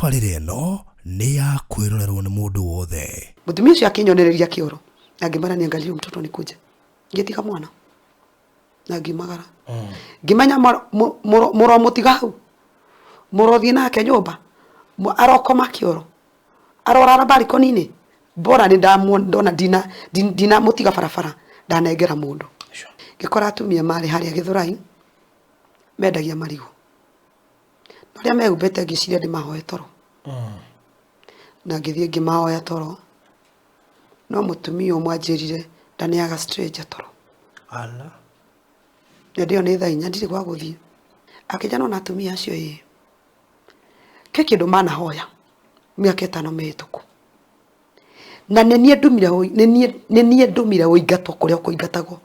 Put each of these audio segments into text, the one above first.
Tabarĩra ĩno nĩ ya kwĩrorerwo nĩ mũndũ wothe. Mũtumia ũcio akĩnyonereria kĩoro na ngĩmwĩra niangalie huyu mtoto nikuje. Ngĩtiga mwana na ngiumagara. Ngĩmenya mũromũtiga hau, mũrothiĩ nake nyũmba, arokoma kĩoro, arorara barikoni-inĩ, bora nĩ ndona ndinamũtiga barabara, ndanengera mũndũ. Ngĩkora atumia marĩ harĩa Gĩthũrai mendagia marigũ. Na ũrĩa mehumbĩte ngĩciria ndĩmahoe toro. Na ngĩthiĩ ngĩmahoya toro, no mũtumia ũmwe anjĩrire ndaneaga stranger toro. Ala. Na hĩndĩ ĩyo nĩ thaa inya ndirĩ gwa gũthiĩ. Akĩnjĩra nĩwona atumia acio ĩĩ, kĩ kĩndũ manahoya mĩaka ĩtano mĩhĩtũku. Na nĩ niĩ ndũmire nĩ niĩ ndũmire ũingatwo kũrĩa ũkũingatagwo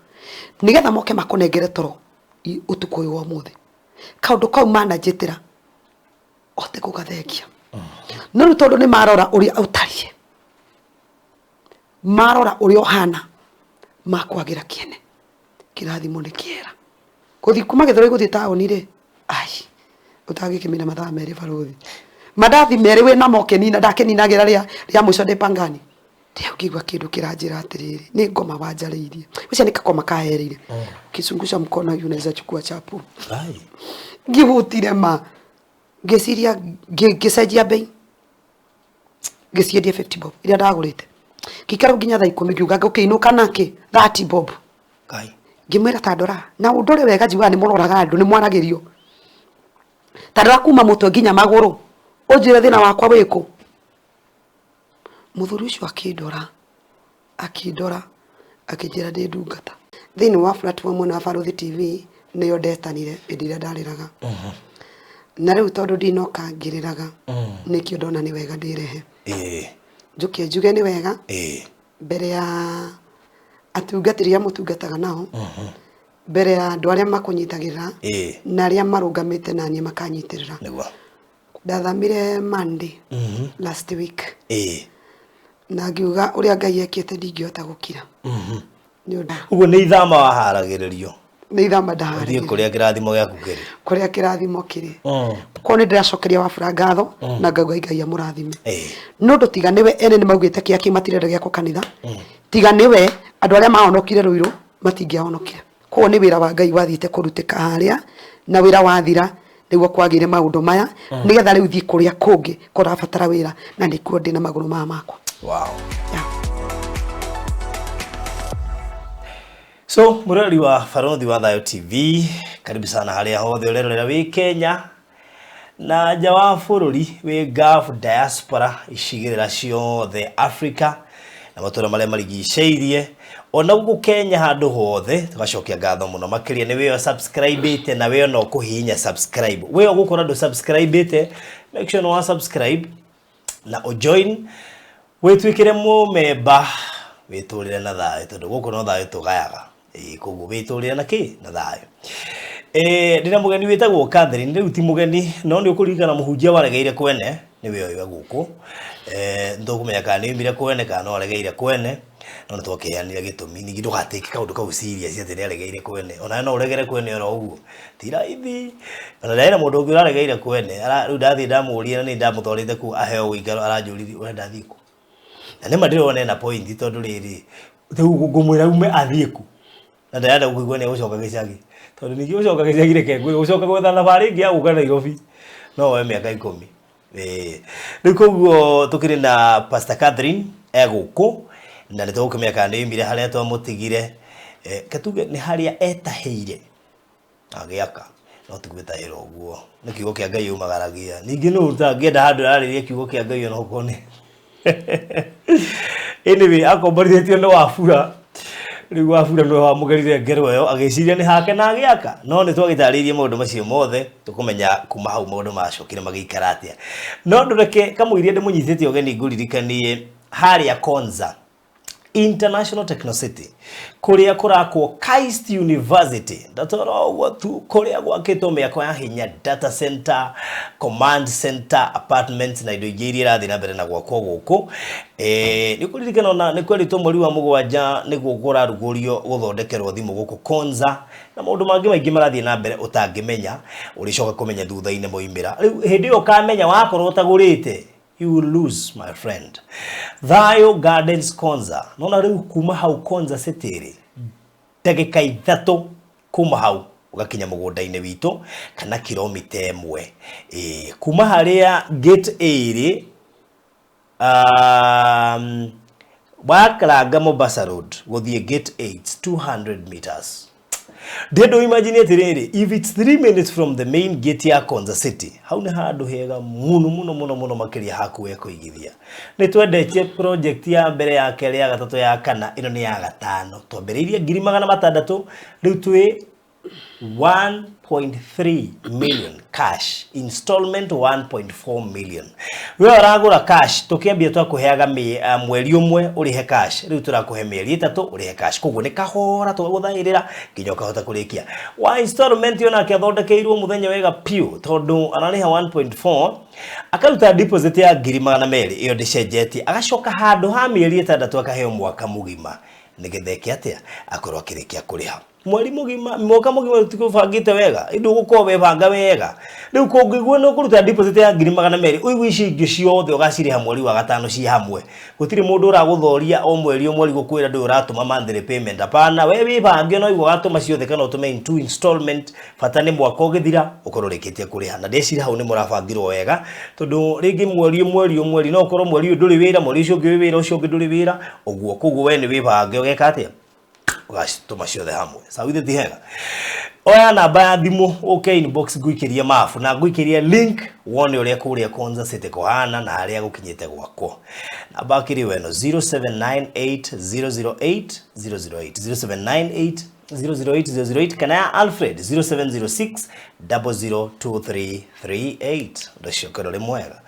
nĩgetha moke makũnengere toro ũtukũ ũyũ wa ũmũthĩ. Kaũndũ kau mananjĩtĩra hote gũgathengia. No rĩu tondũ nĩ marora ũrĩa ũtariĩ, marora ũrĩa ũhana, makwagĩra kĩene. Kĩrathimo nĩ kĩera. Gũthiĩ kuma Gĩthũrai gũthiĩ taũni rĩ, ai, ũtangĩkĩmina mathaa merĩ barũthi. Mandathi merĩ wĩnamo ũkĩnina, ndakĩninagĩra rĩa rĩa mũico ndĩ Pangani. Rĩu ngĩigua kĩndũ kĩranjĩra atĩrĩrĩ, nĩ ngoma wanjarĩirie. Ũcio nĩ kakoma kaherire. Ukizungusha mkono hivi unaweza chukua chapu. Ai. Ngĩhutire ma. Ngĩciria ngĩcenjia bei. Ngĩciendia 50 bob iria ndagũrĩte. Ngĩikara nginya thaa ikũmi ngiuga ngũkĩinũka nakĩ 30 bob. Ngai. Ngĩmwĩra ta ndora na ũndore wega njiguaga nĩ mũroraga andũ nĩ mwaragĩrio. Ta ndora kuma mũtwe nginya magũrũ ũnjĩre thĩna wakwa wĩkũ. Mũthuri ũcio akĩndora akĩndora akĩnjĩra ndĩ ndungata. Thĩinĩ wa platform ĩno ya Barũthi TV nĩyo ndetanire hĩndĩ ĩrĩa ndarĩraga. Na rĩu tondũ ndinoka ngĩrĩraga nĩkĩo ndona nĩ wega ndĩrehe. Njũke njuge nĩ wega mbere ya atungatĩri arĩa mũtungataga nao, mbere ya andũ arĩa makũnyitagĩrĩra na arĩa marũngamĩte naniĩ makanyitĩrĩra. Nĩguo. Ndathamire Monday last week. Na ngiuga ũrĩa Ngai ekĩte ndingĩhota gũkira. Nĩ ũndũ Ũguo nĩ ithama waharagĩrĩrio. Nĩ ithama Ũthiĩ ndaharagĩrĩrio. kũrĩa kĩrathimo gĩaku kĩrĩ. Kũrĩa kĩrathimo kĩrĩ. Koguo nĩ ndĩracokeria Wafula ngatho na ngauga Ngai amũrathime. Nĩ ũndũ tiga nĩwe ene nĩ maugĩte kĩa kĩ matirenda gĩakwo kanitha. Tiga nĩwe andũ arĩa mahonokire Rũirũ matingĩahonokire. Koguo nĩ wĩra wa Ngai wathiĩte kũrutĩka harĩa na wĩra wathira nĩguo kwagĩire maũndũ maya nĩgetha rĩu thiĩ kũrĩa kũngĩ kũrabatara wĩra na nĩkuo ndĩ na magũrũ maya makwa. Wow. Yeah. So, mũroreri wa Barũthi wa Thayũ TV, karibu sana harĩa hothe ũrerorera wĩ Kenya na nja wa bũrũri, wĩ Gulf diaspora, icigĩrĩra ciothe Africa na matũra marĩa marigicĩirie, ona gũkũ Kenya handũ hothe, tũgacokia ngatho mũno makĩria nĩ wĩyo subscribe-ĩte na wĩyo no kũhihinya subscribe. Wĩyo ũgũkora ndũ subscribe-ĩte, make sure nĩ wa subscribe na ũjoin wĩtuĩkĩre mũmemba wĩtũrĩre na thayũ tondũ gũkũ no thayũ tũgayaga. Ĩĩ koguo wĩtũrĩre na kĩ na thayũ. Eh, ndĩna mũgeni wĩtagwo Catherine, rĩu ti mũgeni no nĩ ũkũririkana mũhunjia waregeire kwene nĩwe ũyũ e gũkũ. Eh, nĩtũkũmenya kana nĩ oimire kwene kana no aregeire kwene no nĩ twakĩheanire gĩtũmi ningĩ ndũgatĩke kaũndũ kau serious atĩ nĩ aregeire kwene onawe no ũregere kwene oro ũguo ti raithi. Ona ndĩrarĩ na mũndũ ũngĩ ũraregeire kwene rĩu ndathiĩ ndamũria na nĩ ndamũtwarĩte kũu aheo ũikaro aranjũririe ũrenda thiĩ kũ? Na nĩma ndĩrona ena point tondũ rĩrĩ rĩu ngũmwĩra ume athiĩ kũ? Na ndarenda kũigua nĩ egũcoka gĩcagi tondũ ningĩ gũcoka gĩcagi reke ngwĩre gũcoka gwetha thabarĩ ĩngĩ ya gũka Nairobi no woe mĩaka ikũmi. Ĩĩ. Rĩu koguo tũkĩrĩ na Pastor Catherine e gũkũ na nĩ tũgũkĩmenya kana nĩ oimire harĩa twamũtigire. Reke tuge nĩ harĩa etahĩire agĩaka no ti gwĩtahĩra ũguo nĩ kiugo kĩa Ngai umagaragia. Ningĩ nũ ũtangĩenda handũ ararĩria kiugo kĩa Ngai ona okorwo nĩ anyway akomborithĩtio nĩ Wafula rĩu Wafula nĩwe wamũgerire ngero ĩyo agĩciria nĩ hake na agĩaka no nĩ twagĩtarĩirie maũndũ macio mothe tũkũmenya kuma hau maũndũ macokire magĩikara atĩa no ndũreke kamũiria ndĩmũnyitĩte ũgeni ngũririkanie harĩa Konza. International Techno City kuria kurakwo KAIST University ndatwara ũguo tu kuria gwakĩtwo mĩako ya hinya, data center, command center, apartments na indo ingĩ iria irathiĩ na mbere na gwakwo gũkũ. Nĩ ũkũririkana ona nĩ kwerĩtwo mweri wa 7 nĩguo kũrarugũrio gũthondekerwo thimũ gũkũ Konza na maũndũ mangĩ maingĩ marathiĩ na mbere ũtangĩmenya, ũrĩcoka kũmenya thutha-inĩ moimĩra. Rĩu hĩndĩ ĩyo ũkamenya wakorwo ũtagũrĩte, you will lose, my friend. Thayo Gardens Konza, nona rĩu kuma hau Konza City rĩ, ndagĩka 3 kuma hau ũgakinya mũgũnda-inĩ witũ kana kilomita 1. Kuma harĩa gate A rĩ, wakaranga Mombasa Road gũthiĩ gate 8, 200 meters. Ndĩndũ imagine atĩrĩrĩ, if it's 3 minutes from the main gate ya Konza City, hau nĩ handũ hega mũno mũno mũno mũno makĩria haku we kũigithia. Nĩ twendetie project ya mbere, ya kerĩ, ya gatatũ, ya kana, ĩno nĩ ya gatano. Twambĩrĩirie ngiri magana matandatũ, rĩu twĩ 1.3 million cash, installment 1.4 million. We ũragũra cash, tũkĩambia twakũheaga mweri 1 ũrĩhe cash, rĩu tũrakũhe mĩeri 3 ũrĩhe cash. Koguo nĩ kahora tũgagũthaĩrĩra nginya ũkahota kũrĩkia. Wa installment onake athondekeirwo mũthenya wega piũ, tondũ ararĩha 1.4, akaruta deposit ya ngiri magana merĩ, ĩyo ndĩcenjetie, agacoka handũ ha mĩeri 6 akaheo mwaka mũgima nĩgetha eke atĩa, akorwo akĩrĩkia kũrĩha mweri mũgima, mwaka mũgima. Tũtikũbangĩte wega, ĩndĩ ũgũkorwo webanga wega. Rĩu kũngĩigua nĩ ũkũruta deposit ya ngiri magana merĩ, ũigue ici ingĩ ciothe ũgacirĩha mweri wa gatano ciĩ hamwe. Gũtirĩ mũndũ ũragũthoria o mweri o mweri gũkwĩra ndũĩ ũratũma monthly payment. Hapana, we wĩbange no igua ũgatũma ciothe kana ũtũme in two installment, bata nĩ mwaka ũgĩthira ũkorwo ũrĩkĩtie kũrĩha. Na ndeciria hau nĩ mũrabangirwo wega, tondũ rĩngĩ mweri mweri o mweri no ũkorwo mweri ũyũ ndũrĩ wĩra, mweri ũcio ũngĩ wĩ wĩra, ũcio ũngĩ ndũrĩ wĩra ũguo. Koguo we nĩ wĩbange ũgeka atĩa, ũgacitũma ciothe hamwe. Sawa, ithe ti hega? Oya namba ya thimũ ũke inbox, ngũikĩrie mabu na ngũikĩrie link wone ũrĩa kũrĩa Konza City kũhana na harĩa gũkinyĩte gwakwo. Namba akĩrĩ weno 0798 008 008, 0798 008 008, kana ya Alfred 0706 002338. Ũndũ ũcio ũkorwo ũrĩ mwega.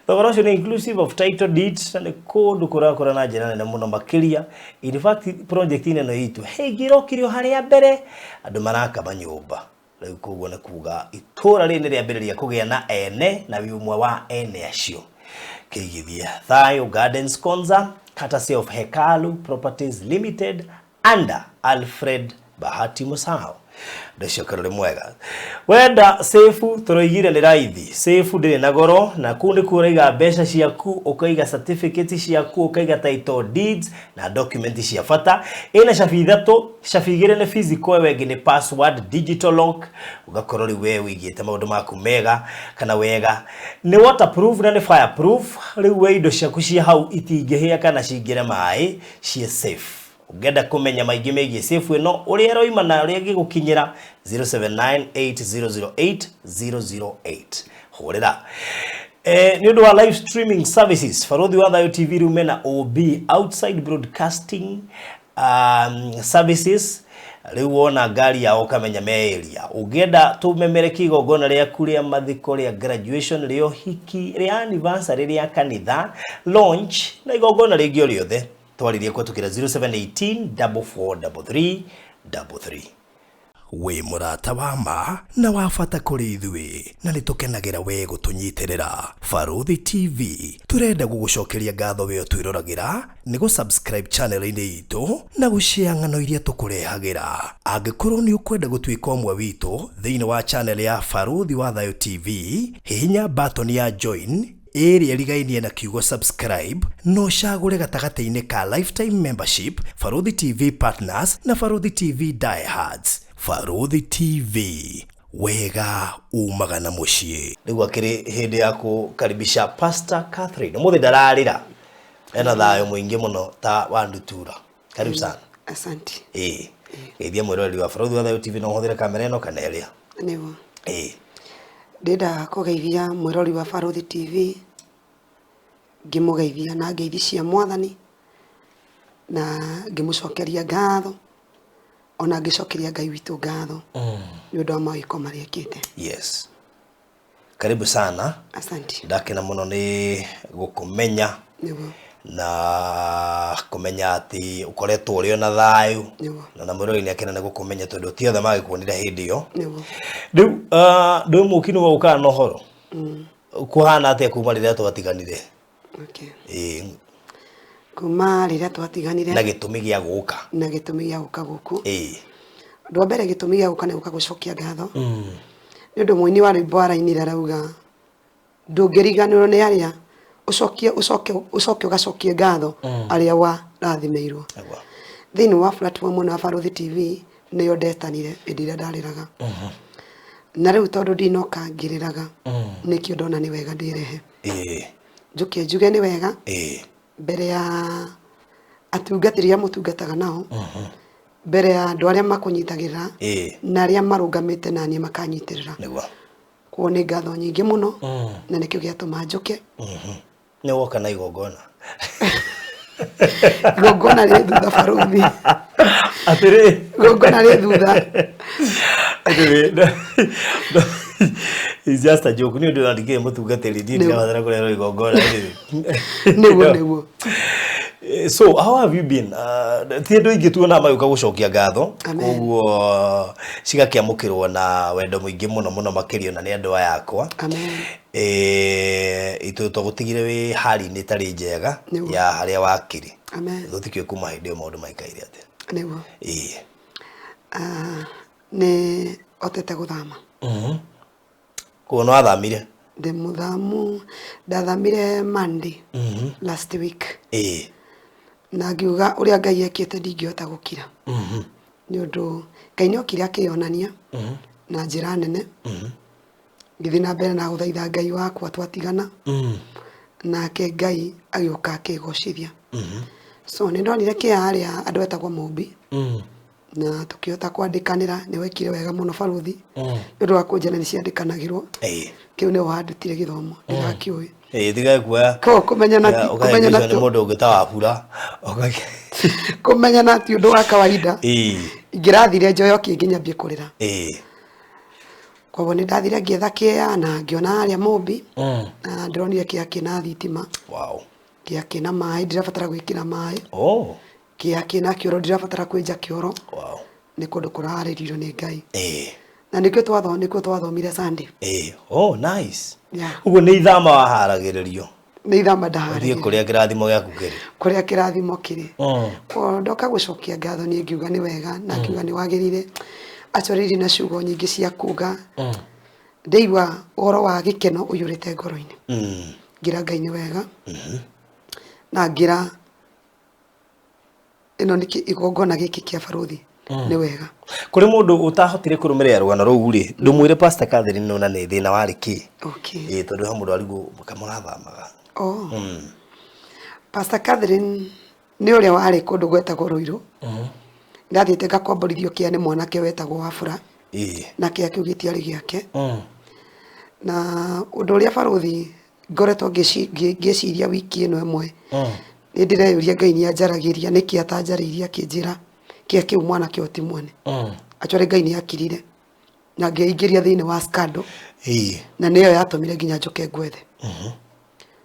Thogora ũcio nĩ inclusive of title deeds, na nĩ kũndũ kũrakũra na njĩra nene mũno makĩria. In fact, project ĩno itũ he ĩngĩ ĩrokire o harĩa mbere, andũ maraka manyũmba rĩu. Koguo nĩ kuga itũra rĩrĩ nĩ rĩambĩrĩria kũgĩa na ene, na wĩ ũmwe wa ene acio. Kĩigithia Thayo Gardens Konza, courtesy of Hekalu Properties Limited under Alfred Bahati Musau. Ũndũ ũcio ũkorwo ũrĩ mwega. Wenda safe, tũroigire nĩ raithi, safe ndĩrĩ na goro, na kũu nĩkuo ũraiga mbeca ciaku, ũkaiga certificate ciaku, ũkaiga title deeds na document cia bata. Ĩna cabi 3, cabi 2 nĩ physical, ĩyo ĩngĩ nĩ password, digital lock, ũgakorwo rĩu we ũigĩte maũndũ maku mega kana wega. Nĩ waterproof na nĩ fireproof. Rĩu we indo ciaku cia hau itingĩhĩa kana cingĩre maĩ, ciĩ safe. Ũngĩenda kũmenya maingĩ megiĩ safe ĩno, ũrĩa ĩroima na ũrĩa ĩngĩgũkinyĩra, 0798008008 hũrĩra. Nĩ ũndũ wa live streaming services, Barũthi wa Thayo TV rĩu mena OB, outside broadcasting services. Rĩu wona ngari yao ũkamenya me area. Ũngĩenda tũmemerekie igongona rĩaku rĩa mathiko, rĩa graduation, rĩa ũhiki, rĩa anniversary, rĩa kanitha, launch na igongona rĩngĩ o rĩothe, twarĩrie kũhetũkĩra 0718 4433 33. Wĩ mũrata wa ma na wa bata kũrĩ ithuĩ, na nĩ tũkenagĩra we gũtũnyitĩrĩra. Barũthi TV tũrenda gũgũcokeria ngatho we ũtwĩroragĩra nĩ gũ-subscribe channel-inĩ itũ na gũshare ng'ano iria tũkũrehagĩra. Angĩkorwo nĩ ũkwenda gũtuĩka ũmwe witũ thĩinĩ wa channel ya Barũthi wa Thayo TV, hihinya button ya join ĩrĩa ĩrigainie na kiugo subscribe, no ũcagũre gatagatĩ-inĩ ka lifetime membership, Barũthi TV partners na Barũthi TV diehards. Barũthi TV, wega umaga na mũciĩ. Rĩu akĩrĩ hĩndĩ ya kũkaribisha Pastor Catherine. Ũmũthĩ ndararĩra, ena thayũ mũingĩ mũno ta wa ndutura. Karibu sana. Asante. Ĩĩ, geithia mwĩroreri wa Barũthi wa Thayo TV. No ũhũthĩre kamera ĩno kana ĩrĩa. Nĩguo. Ĩĩ. Ndĩrenda kũgeithia mwĩrori wa Barũthi TV, ngĩmũgeithia na ngeithi cia Mwathani, na ngĩmũcokeria ngatho, ona ngĩcokeria Ngai witũ ngatho nĩ ũndũ wa mawĩko marĩa ekĩte. Yes, karibu sana. Asante. Ndakena mũno nĩ gũkũmenya. Nĩguo. Na kũmenya atĩ ũkoretwo ũrĩ ona thayũ. Nĩguo. Na mwĩroreri nĩ akena nĩ gũkũmenya tondũ ti othe magĩkuonire hĩndĩ ĩyo. Nĩguo. Rĩu ndũĩ mũki nĩ wokaga na ũhoro. Kũhana atĩa kuma rĩrĩa twatiganire? Okay. Ĩĩ, Kuma rĩrĩa twatiganire na gĩtũmi gĩa gũka. Na gĩtũmi gĩa gũka gũkũ. Ĩĩ. Ũndũ wa mbere, gĩtũmi gĩa gũka nĩ gũka gũcokia ngatho. Nĩ ũndũ mũini wa rwĩmbo arainire arauga ndũngĩriganĩrwo nĩ arĩa ũcokie ũcoke ũcoke ũgacokie ngatho arĩa warathimĩirwo. Nĩguo. Thĩinĩ wa platform ĩno ya Barũthi TV nĩyo ndetanire hĩndĩ ĩrĩa ndarĩraga. Na rĩu tondũ ndinoka ngĩrĩraga, nĩkĩo ndona nĩ wega ndĩrehe. Njũke njuge nĩ wega mbere ya atungatĩri arĩa mũtungataga nao, mbere ya andũ arĩa makũnyitagĩrĩra na arĩa marũngamĩte naniĩ makanyitĩrĩra. Nĩguo. Koguo nĩ ngatho nyingĩ mũno na nĩkĩo gĩatũma njũke. Nĩ woka na igongona. Igongona rĩ thutha, barũthi. Atĩrĩ. Igongona rĩ thutha. Anyway, no, it's just a joke. Nĩ ũndũ na ndikĩrĩ mũtungatĩri, niĩ ndirabatara kũrehwo igongona anyway. Nĩguo, nĩguo. So how have you been? Ti andũ aingĩ tuonaga magĩũka gũcokia ngatho. Amen. Koguo cigakĩamũkĩrwo na wendo mũingĩ mũno mũno makĩria ona nĩ andũ aya akwa. Amen. Itũ twagũtigire wĩ hali-inĩ ĩtarĩ njega ya harĩa wakĩrĩ. Amen. Tũtikĩũĩ kuma hĩndĩ ĩyo maũndũ maikaire atĩa. Nĩguo. Ĩĩ. Ah, nĩ hotete gũthama. Koguo nĩ wathamire? Ndĩ mũthamu, ndathamire Monday last week. Na ngiuga ũrĩa Ngai ekĩte ndingĩhota gũkira. Nĩ ũndũ Ngai nĩ okire akĩyonania na njĩra nene. Ngĩthiĩ na mbere na gũthaitha Ngai wakwa twatigana. Nake Ngai agĩũka akĩgocithia. So nĩ ndonire kĩa harĩa andũ etagwo Mũmbi. Na tũkĩhota kwandĩkanĩra, nĩ wekire wega mũno barũthi. Nĩ ũndũ wa kũnjĩra nĩ ciandĩkanagĩrwo. Kĩu nĩwe wandutire gĩthomo, ndĩrakĩũĩ. Ĩĩ, tiga kuoya. Koguo kũmenyana ti kũmenyana Ũkahĩngĩcwo nĩ mũndũ ũngĩ ta Wafula. Kũmenyana ti ũndũ wa kawaida. Ingĩrathire njoyo kĩngĩ nyambie kũrĩra. Koguo nĩ ndathire ngĩetha kĩea na ngĩona harĩa Mũmbi. Na ndĩronire kĩea kĩna thitima. Kĩea kĩna maĩ, ndirabatara gwĩkĩra maĩ. Kĩea kĩna kĩoro, ndirabatara kwĩnja kĩoro. Nĩ kũndũ kũraharĩrĩirio nĩ Ngai. Na nĩkĩo nĩkĩo twathomire Sunday. Ĩĩ. Oh, nice. Yeah. Ũguo nĩ ithama waharagĩrĩrio. Nĩ ithama Ũthiĩ ndaharĩrĩirio. kũrĩa kĩrathimo gĩaku kĩrĩ. Kũrĩa kĩrathimo kĩrĩ. Koguo ndoka gũcokia ngatho niĩ ngiuga nĩ wega na ngiuga nĩ wagĩrĩire. Actually na ciugo nyingĩ cia kuga. Ndĩigua ũhoro wa gĩkeno ũiyũrĩte ngoro-inĩ. Ngĩra Ngai nĩ wega. Na ngĩra ĩno nĩ igongona gĩkĩ kĩa barũthi nĩ wega. Kũrĩ mũndũ ũtahotire kũrũmĩrĩra rũgano rũu rĩ, ndũmwĩre Pastor Catherine na nĩ thĩna warĩ kĩ? Okay. Ĩĩ, tondũ he mũndũ arigwo kamũrathamaga. Oh. Pastor Catherine nĩ ũrĩa warĩ kũndũ gwetagwo Rũirũ. Ndathiĩte ngakomborithio kĩa nĩ mwanake wetagwo Wafula. Na kĩa kĩu gĩtiarĩ gĩake. Na ũndũ ũrĩa barũthi ngoretwo ngĩciria wiki ĩno ĩmwe, nĩ ndĩreyũria Ngai nĩ anjaragĩria nĩkĩ atanjarĩirie akĩnjĩra kĩa kĩu mwanake ũyũ ti mwene. Actually Ngai nĩ akirire na ngĩingĩria thĩinĩ wa scandal. Na nĩyo yatũmire nginya njũke ngwethe.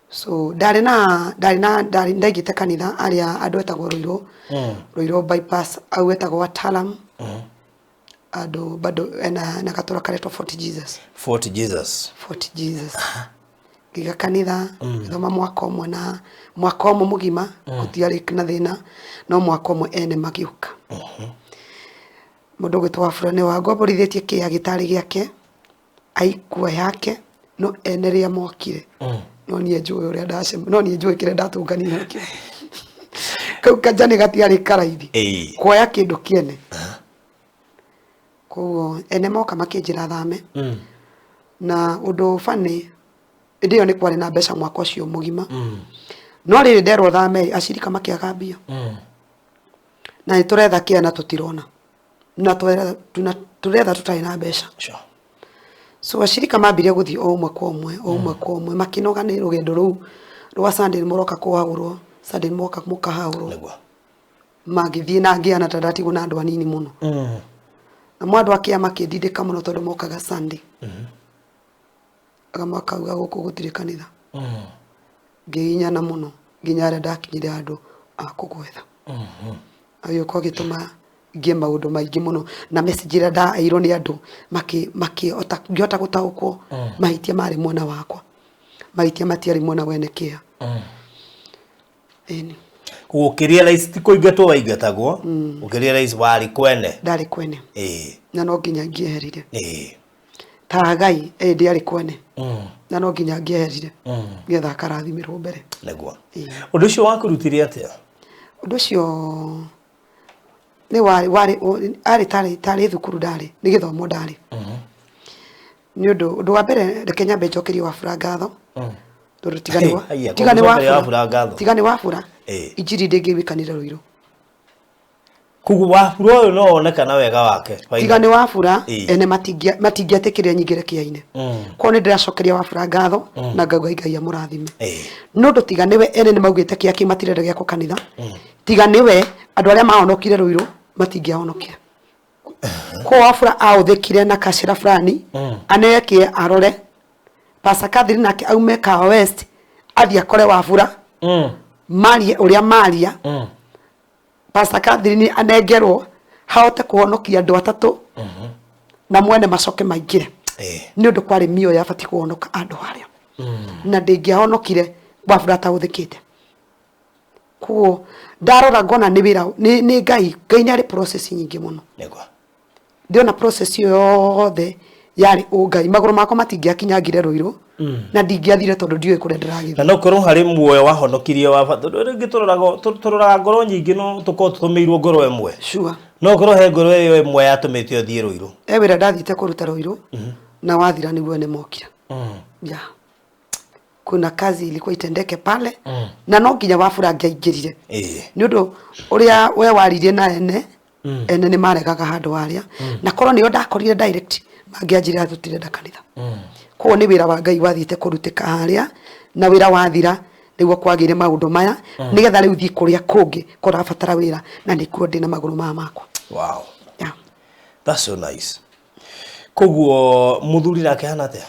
So ndarĩ na ndarĩ na ndarĩ ndaingĩte kanitha arĩa andũ etagwo Rũirũ, Rũirũ bypass au etagwo Watalam. Andũ bado ena na gatũra karetwo Fort Jesus. Fort Jesus. Fort Jesus. Ngiga kanitha, ngĩthoma mwaka ũmwe na mwaka ũmwe mũgima gũtiarĩ na thĩna, no mwaka ũmwe ene magĩũka. Mũndũ ũgwĩtwo Wafula nĩ wangomborithĩtie kĩea gĩtarĩ gĩake, aikua yake, no ene rĩa mokire. No niĩ njũĩ ũrĩa ndacema, no niĩ njũĩ kĩrĩa ndatũnganire nakĩo. Kau kanjani gatiarĩ karaithi. Kuoya kĩndũ kĩene. Koguo ene moka makĩnjĩra thame. Na ũndũ funny, hĩndĩ ĩyo nĩ kwarĩ na mbeca mwaka ũcio mũgima. No rĩrĩ nderwo thame, acirika makĩaga mbia. Na nĩ tũretha kĩa na tũtirona. Na tũretha tũtarĩ na mbeca. So acirika mambirie gũthiĩ o ũmwe kwa ũmwe, o ũmwe kwa ũmwe, makĩnoga nĩ rũgendo rũu rwa Sunday mũroka kũhagũrwo, Sunday mũroka mũkahagũrwo. Magĩthiĩ na ngĩana ta ndatigwo na andũ anini mũno. Namo andũ a kĩama makĩndindĩka mũno tondũ mokaga Sunday. Aga makauga gũkũ gũtirĩ kanitha. Ngĩhinyana mũno. Nginya harĩa ndakinyire handũ a kũgwetha. Agĩũka ũgĩtũma ngĩe maũndũ maingĩ mũno na message ĩrĩa ndaheirwo nĩ andũ makĩhota ngĩhota gũtaũkwo mahĩtia marĩ mwena wakwa, mahĩtia matiarĩ mwena wene kĩa. Ĩni. Koguo ũkĩ-realize ti kũingatwo waingatagwo, ũkĩ-realize warĩ kwene. Ndarĩ kwene. Na no nginya ngĩeherire. Ta Hagai ĩ ndiarĩ kwene. Na no nginya ngĩeherire nĩgetha akarathimĩrwo mbere. Nĩguo. Ũndũ ũcio wakũrutire atĩa? Ũndũ ũcio nĩ warĩ warĩ arĩ tarĩ tarĩ thukuru ndarĩ, nĩ gĩthomo ndarĩ. Nĩ ũndũ ũndũ wa mbere reke nyambe njokerie Wafula ngatho. Tondũ tiga nĩ Haiya, tiga nĩ kũgũcokeria Wafula Wafula ngatho. Tiga nĩ Wafula injiri ndĩngĩiguĩkanire Rũirũ. Koguo Wafula ũyũ no oneka na wega wake. Tiga nĩ Wafula ene matingĩetĩkĩrire nyingĩre kĩainĩ. Koguo nĩ ndĩracokeria Wafula ngatho na ngauga Ngai amũrathime. Nĩ ũndũ tiga nĩwe ene nĩ maugĩte kĩa kĩu matirenda gĩakwo kanitha. Tiga nĩwe andũ arĩa mahonokire Rũirũ matingĩahonokire. Koguo Wafula aũthĩkire na kacĩra fulani aneo kĩe arore Pastor Catherine nake aume Kahawa West athiĩ akore Wafula marie ũrĩa maria. Pastor Catherine anengerwo hahote kũhonokia andũ atatũ na mwene macoke maingĩre. Nĩ ũndũ kwarĩ mĩoyo yabatiĩ kũhonoka andũ arĩa na ndĩngĩahonokire Wafula ataũthĩkĩte. Koguo ndarora ngona nĩ wĩra nĩ Ngai. Ngai nĩ arĩ process nyingĩ mũno. Ndĩrona process ĩyo yothe yarĩ ũngai. Magũrũ makwa matingĩakinyangire Rũirũ na ndingĩathire tondũ ndiũĩ kũrĩa ndĩragĩthiĩ. Na no korwo harĩ muoyo wahonokirie wa bata. Tondũ rĩngĩ tũroraga ngoro nyingĩ no tũkorwo tũtũmĩirwo ngoro ĩmwe. Sure. No korwo he ngoro ĩyo ĩmwe yatũmĩte ũthiĩ Rũirũ. He wĩra ndathiĩte kũruta Rũirũ na wathira nĩguo ene mokire. Yeah. Kuna kazi ilikuwa itendeke pale na no nginya Wafula angĩaingĩrire. Nĩ ũndũ ũrĩa we waririe na ene ene nĩ maregaga handũ harĩa na korwo nĩo ndakorire direct mangĩanjĩrire tũtirenda kanitha. Koguo nĩ wĩra wa Ngai wathiĩte kũrutĩka harĩa na wĩra wathira nĩguo kwagĩire maũndũ maya nĩgetha rĩu thiĩ kũrĩa kũngĩ kũrabatara wĩra na nĩkuo ndĩ na magũrũ maya makwa. Wow. Yeah. That's so nice. Koguo mũthuri nake hana atĩa?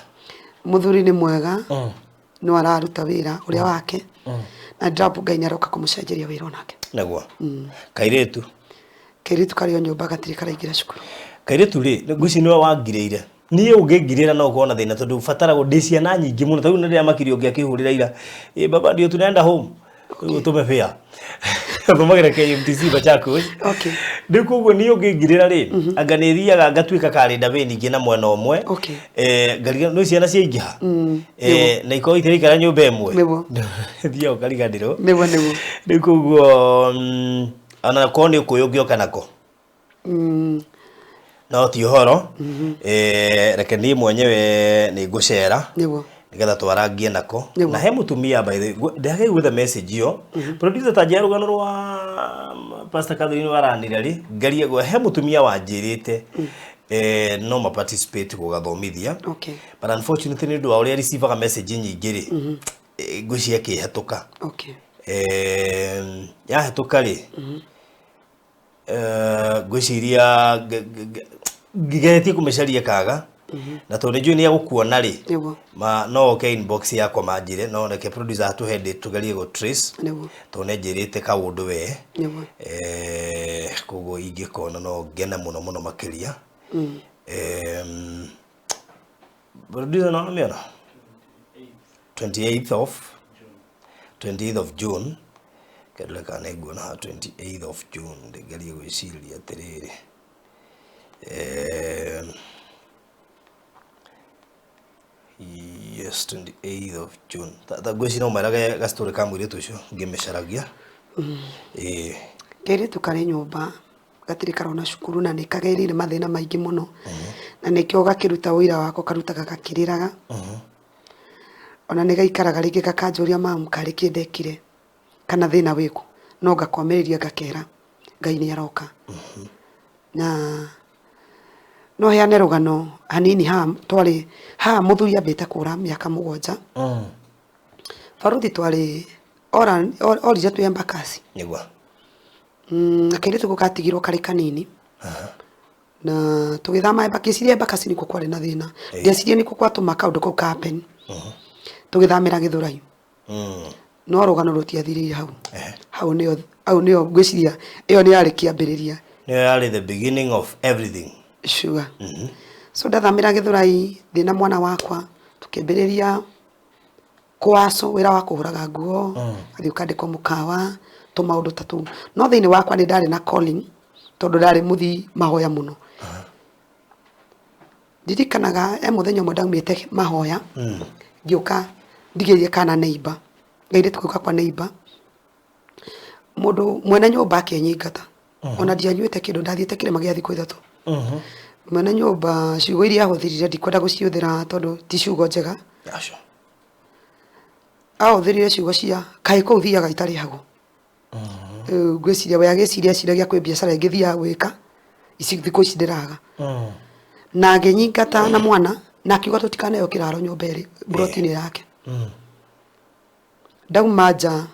Mũthuri nĩ mwega. No araruta wĩra ũrĩa wake na ndĩrambu Ngai nĩ aroka kũmũcenjeria wĩra onake. Nĩguo. Kairĩtu? Kairĩtu karĩ o nyũmba gatirĩ karaingĩra cukuru. Kairĩtu rĩ, ngwĩciria nĩwe wangirĩire. Niĩ ũngĩngirĩra no ũkorwo na thĩna tondũ ũbataragwo ndĩ ciana nyingĩ mũno. Ta rĩu nĩ ndĩramakirie ũngĩ akĩhũrĩra ira. Ĩ baba ndio tunaenda home. Rĩu ũtũme fare. Thomagĩra KMTC Machakos. Rĩu koguo niĩ ũngĩngirĩra rĩ, anga nĩ thiaga ngatuĩka karĩ Ndavĩ ningĩ na mwena ũmwe. Ngariga nĩ ciana ciaingĩha. Na ikorwo itiraikara nyũmba ĩmwe. Thiaga ũkariganĩrwo. Nĩguo nĩguo. Rĩu koguo ona korwo nĩ ũkũyũ ũngĩoka nako. No ti ũhoro. Reke niĩ mwenyewe nĩ ngũcera. Nĩgetha twarangie nako. Na he mũtumia by the way, ndĩragĩa gwetha message ĩyo. Producer ta njĩra rũgano rwa Pastor Catherine waranire rĩ, ngarie gwe he mũtumia wanjĩrĩte no ma participate gũgathomithia. But unfortunately nĩ ũndũ wa ũrĩa receivaga message nyingĩ rĩ, ngwĩciria ĩkĩhetũka. Yahetũka rĩ, ngwĩciria ngeretie kũmĩcaria kaga na tondũ nĩ njũĩ nĩ egũkuona rĩ, ma no oke inbox yakwa manjĩre, no reke producer atũhe date tũgerie gũ trace tondũ nĩ anjĩrĩte kaũndũ we. Koguo ingĩkona no ngene mũno mũno makĩria. Producer no amĩona 28th of June kendore kana nĩ nguona haha 28th of June ndĩgerie gwĩciria atĩrĩrĩ. Yes, 28th of June. Ta ngwĩciria no merage gastory ka mũirĩtu ũcio ngĩmĩcaragia. Ĩĩ. Kairĩtu karĩ nyũmba gatirĩ karona cukuru na nĩ kagereire mathĩna maingĩ mũno na nĩkĩo gakĩruta ũira wako karutaga gakĩrĩraga. Ona nĩ gaikaraga rĩngĩ gakanjũria mamu karĩ kĩ ndekire kana thĩna wĩkũ, no ngakomĩrĩria ngakera Ngai nĩ aroka. Na no heane rũgano hanini haha twarĩ haha mũthuri ambĩte kũra mĩaka 7. Baruthi twarĩ orire twĩ Embakasi. Na kairĩtu kau gatigirwo karĩ kanini. Na tũgĩthama Embakasi, ngĩciria Embakasi nĩkuo kwarĩ na thĩna. Ndeciria nĩkuo gwatũma kaũndũ kau ka happen. Tũgĩthamĩra Gĩthũrai. No rũgano rũtiathirĩire hau. Hau nĩyo, hau nĩyo ngwĩciria ĩyo nĩ yarĩ kĩambĩrĩria. Nĩyo yarĩ the beginning of everything. Sure. So ndathamĩra Gĩthũrai ndĩ na mwana wakwa, tũkĩambĩrĩria kũaco wĩra wa kũhũraga nguo, ngathiĩ ũkandĩkwo mũkawa, tũmaũndũ ta tũu. No thĩinĩ wakwa nĩ ndarĩ na calling tondũ ndarĩ mũthii mahoya mũno. Ndirikanaga he mũthenya ũmwe ndaumĩte mahoya, ngĩũka ndigĩirie kana neighbor, kairĩtu kau gakwa neighbor, mũndũ mwene nyũmba akĩnyingata. Ona ndianyuĩte kĩndũ, ndathiĩte kĩrĩma gĩa thikũ 3. Mwene nyũmba ciugo iria ahũthĩrire ndikwenda gũcihũthĩra tondũ ti ciugo njega. Aca. Ahũthĩrire ciugo cia kaĩ kũu thiaga itarĩhagwo. Rĩu ngwĩciria we agĩciria eciragia kwĩ biacara ĩngĩ thiaga gwĩka ici thikũ ici ndĩraga. Na akĩnyingata na mwana na akiuga tũtikaneo kĩraro nyũmba ĩrĩ mburoti-inĩ yake. Ndauma nja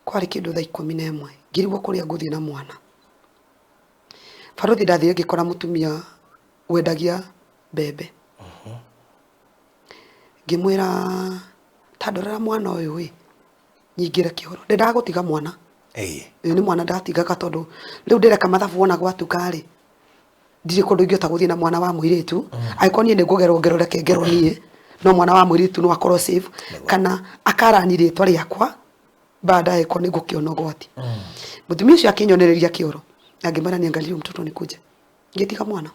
kwarĩ kĩndũ thaa 11 ngĩrigwo kũrĩa ngũthiĩ na mwana. Barũthi ndathire ngĩkora mũtumia wendagia mbembe. Ngĩmwĩra ta ndorera mwana ũyũ ĩ, nyingĩre kĩoro. Ndendaga gũtiga mwana. Ĩĩ nĩ mwana ndatigaga tondũ rĩu ndĩreka mathabu wona gwatuka rĩ, ndirĩ kũndũ ingĩhota gũthiĩ na mwana wa mũirĩtu. Angĩkorwo niĩ nĩ ngũgerwo ngero reke ngerwo niĩ, no mwana wa mũirĩtu no akorwo safe, kana akarani rĩtwa rĩakwa baadaye ko nĩ ngũkĩona ũgwati. Mũtumia ũcio akĩnyonereria kĩoro na ngĩmwĩra niangalie mtoto nikuje. Ngĩtiga mwana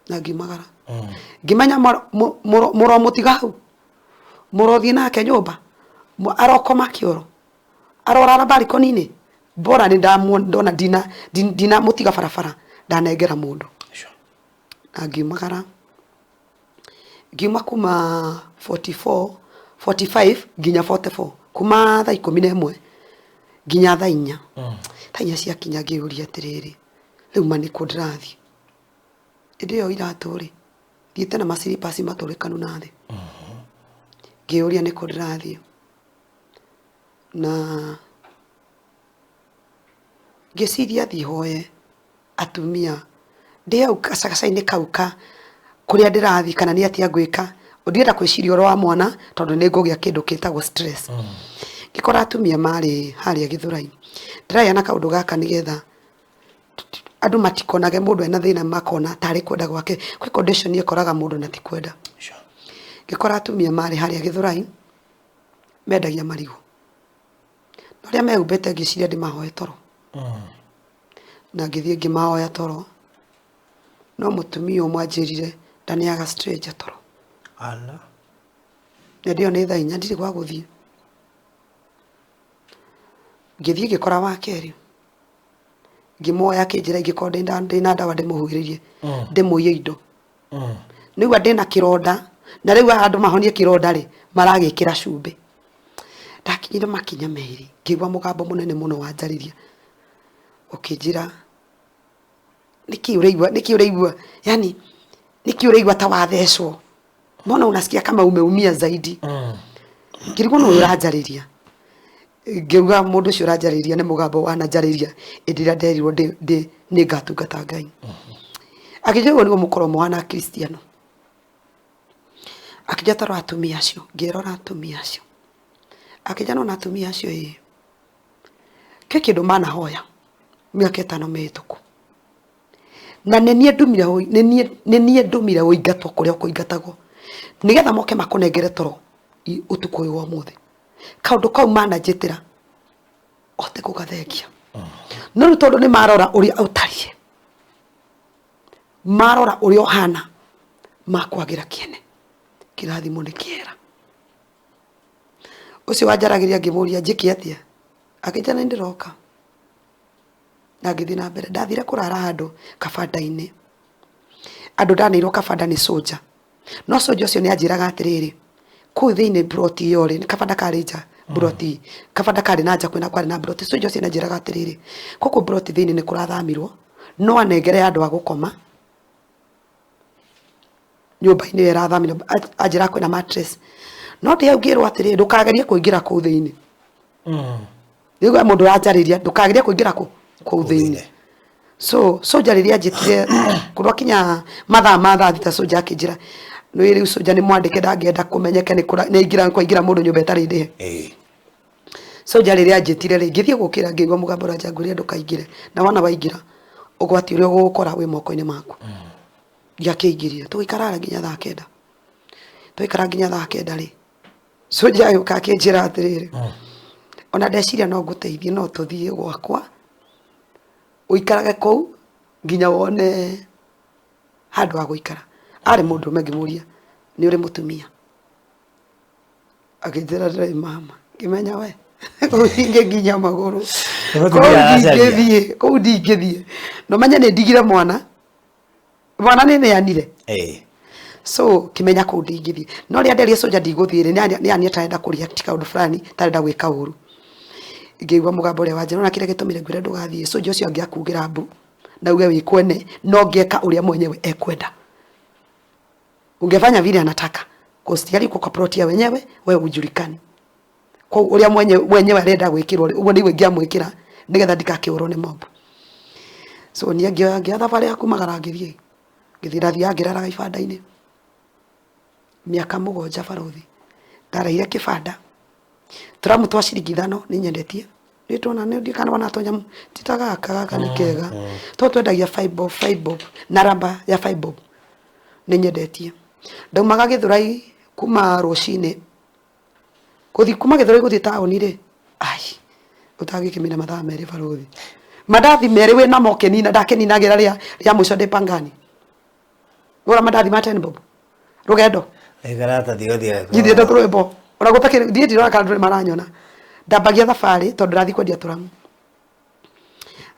na ngiumagara. Ngĩmenya mũromũtiga hau, mũrothiĩ nake nyũmba, arokoma kĩoro, arorara balcony-inĩ, bora nĩ ndona ndinamũtiga barabara, ndanengera mũndũ. Na ngiumagara, ngiuma kuma 44, 45 nginya 44, kuma thaa 11 nginya thaa 4. Thaa 4 ciakinya ngĩyũria atĩrĩrĩ, rĩu ma nĩkũ ndĩrathiĩ? Hĩndĩ ĩyo iratũ rĩ, thiĩte na maciripaci matũrĩkanu na thĩ. Ngĩyũria nĩkũ ndĩrathiĩ. Na ngĩciria thiĩ hoe atumia ndĩ hau gacagaca-inĩ kau ka kũrĩa ndĩrathiĩ kana nĩ atĩa ngwĩka. Ndienda gwĩciria ũhoro wa mwana tondũ nĩ ngũgĩa kĩndũ gĩtagwo stress. Ngĩkora atumia marĩ harĩa Gĩthũrai. Ndĩraheana kaũndũ gaka nĩgetha andũ matikonage mũndũ ena thĩna makona tarĩ kwenda gwake. Kwĩ condition ĩkoraga mũndũ na ti kwenda. Ngĩkora atumia marĩ harĩa Gĩthũrai mendagia marigũ. Na ũrĩa mehumbĩte ngĩciria ndĩmahoe toro. Na ngĩthiĩ ngĩmahoya toro. No mũtumia ũmwe anjĩrire ndaneaga stranger toro. Ala. Na hĩndĩ ĩyo nĩ thaa 4 ndirĩ gwa gũthiĩ. Ngĩthiĩ ngĩkora wa kerĩ. Ngĩmuoya akĩnjĩra ingĩkorwo ndĩna ndawa ndĩmũhuhĩrĩrie, ndĩmũiye indo. Nĩigua ndĩna kĩronda, na rĩu haha andũ mahonie kĩronda rĩ, maragĩkĩra cumbĩ. Ndakinyire makinya merĩ, ngĩigua mũgambo mũnene mũno wanjarĩria, ũkĩnjĩra nĩkĩ ũraigua, nĩkĩ ũraigua, yani nĩkĩ ũraigua ta wathecwo? Mbona unasikia kama umeumia zaidi? Ngĩrigwo nũ ũyũ ũranjarĩria. Ngĩuga mũndũ ũcio ũranjarĩria nĩ mũgambo wananjarĩria hĩndĩ ĩrĩa nderirwo nĩ ngatungata Ngai. Akĩnjĩra ũguo nĩguo mũkorwo mũhana Akristiano. Akĩnjĩra ta rora atumia acio, ngĩrora atumia acio. Akĩnjĩra nĩwona atumia acio ĩĩ, kwĩ kĩndũ manahoya mĩaka 5 mĩhĩtũku. Na nĩ niĩ ndũmire nĩ niĩ ndũmire ũingatwo kũrĩa ũkũingatagwo, nĩgetha moke makũnengere toro ũtukũ ũyũ wa ũmũthĩ. Kaũndũ kau mananjĩtĩra hote gũgathengia. No rĩu tondũ nĩ marora ũrĩa ũtariĩ, marora ũrĩa ũhana, makwagĩra kĩene. Kĩrathimo nĩ kĩera. Ũcio wanjaragĩria ngĩmũria njĩke atĩa, akĩnjĩra nĩ ndĩroka. Na ngĩthiĩ na mbere. Ndathire kũrara handũ kabanda-inĩ. Andũ ndaneirwo kabanda nĩ soldier. No soldier ũcio nĩ anjĩraga atĩrĩrĩ, kũu thĩinĩ plot ĩyo rĩ, kabanda karĩ nja plot, kabanda karĩ na nja kwĩna kwarĩ na plot. Soldier ũcio nĩ anjĩraga atĩrĩrĩ, gũkũ plot thĩinĩ nĩ kũrathamirwo, no anengere handũ ha gũkoma nyũmba-inĩ ĩyo ĩrathamirwo, anjĩraga kwĩna mattress. No ndĩ hau ngĩrwo atĩrĩrĩ, ndũkagerie kũingĩra kũu thĩinĩ. Rĩu he mũndũ ũranjarĩria, ndũkagerie kũingĩra kũu thĩinĩ. So soldier rĩrĩa anjĩtire kũrwakinya mathaa ma thaa 6 soldier akĩnjĩra, nĩ rĩu soldier nĩ mwandĩke ndangĩenda kũmenyeke nĩ aingĩra kwaingĩra mũndũ nyũmba ĩtarĩ ndĩhe. Soja rĩrĩa anjĩtire rĩ, ngĩthiĩ gũkĩra ngĩigua mũgambo ũranjangũria ndũkaingĩre, na wona waingĩra ũgwati ũrĩa ũgũgũkora wĩ moko-inĩ maku. Ndiakĩingĩrire, tũgĩikara harĩa nginya thaa kenda. Twaikara nginya thaa kenda rĩ, soja agĩũka akĩnjĩra atĩrĩrĩ, ona ndeciria no ngũteithie no tũthiĩ gwakwa, ũikarage kũu nginya wone handũ ha gũikara. Arĩ mũndũrũme ngĩmũria, nĩ ũrĩ mũtumia? Akĩnjĩra ndirĩ mama. Ngĩmenya we kũu ndingĩkinya magũrũ, Nĩ mũtumia kũu aracaria. ndingĩthiĩ, kũu ndingĩthiĩ. Na ũmenye nĩ ndigire mwana, mwana nĩ neanire. So kimenya kũu ndingĩthiĩ. No rĩrĩa nderire soja ndigũthiĩ rĩ, nĩ ania tarenda kũ react kaũndũ fulani, tarenda gwĩka ũru. Ngĩigua mũgambo ũrĩa wanjĩra, ona kĩrĩa gĩtũmire ngwĩre ndũgathiĩ, soja ũcio angĩakugĩra mbu na uge wĩ kwene, no ngĩeka ũrĩa mwenyewe ekwenda. Ungefanya vile anataka. Cause tayari uko kwa plot ya wenyewe, wewe hujulikani. Koguo ũrĩa mwenyewe arenda gwĩkĩrwo rĩ, ũguo nĩguo ingĩamwĩkĩra nĩgetha ndikakĩũrwo nĩ mob. So niĩ ngĩoya thabarĩ ya kumagara ngĩthiĩ. Ngĩthiĩ ndathiaga ngĩraraga ibanda-inĩ mĩaka 7 barũthi. Ndarehire kĩbanda, tũramu twa ciringi 5 nĩ nyendetie. Nĩ tuona nĩ kana wona tũnyamũ ti ta gaka, gaka nĩ kega. Tũtũ twendagia 5 bob, 5 bob na raba ya 5 bob nĩ nyendetie. Ndaumaga Gĩthũrai kuma rũcinĩ gũthiĩ kuma Gĩthũrai gũthiĩ taũni rĩ, ai ũtangĩkĩmina mathaa 2 barũthi. Mandathi 2 wĩnamo ũkĩnina, ndakĩninagĩra rĩa mũico ndĩ Pangani. Gũra mandathi ma 10 bob. Rũgendo. Nĩ karatathi gathiaga. Njithiĩte tũrwĩmbo. Ona gũtakĩrĩ, ndiĩ ndirona kana ndũrĩ maranyona. Ndambagia thabarĩ tondũ ndĩrathiĩ kwendia tũramu.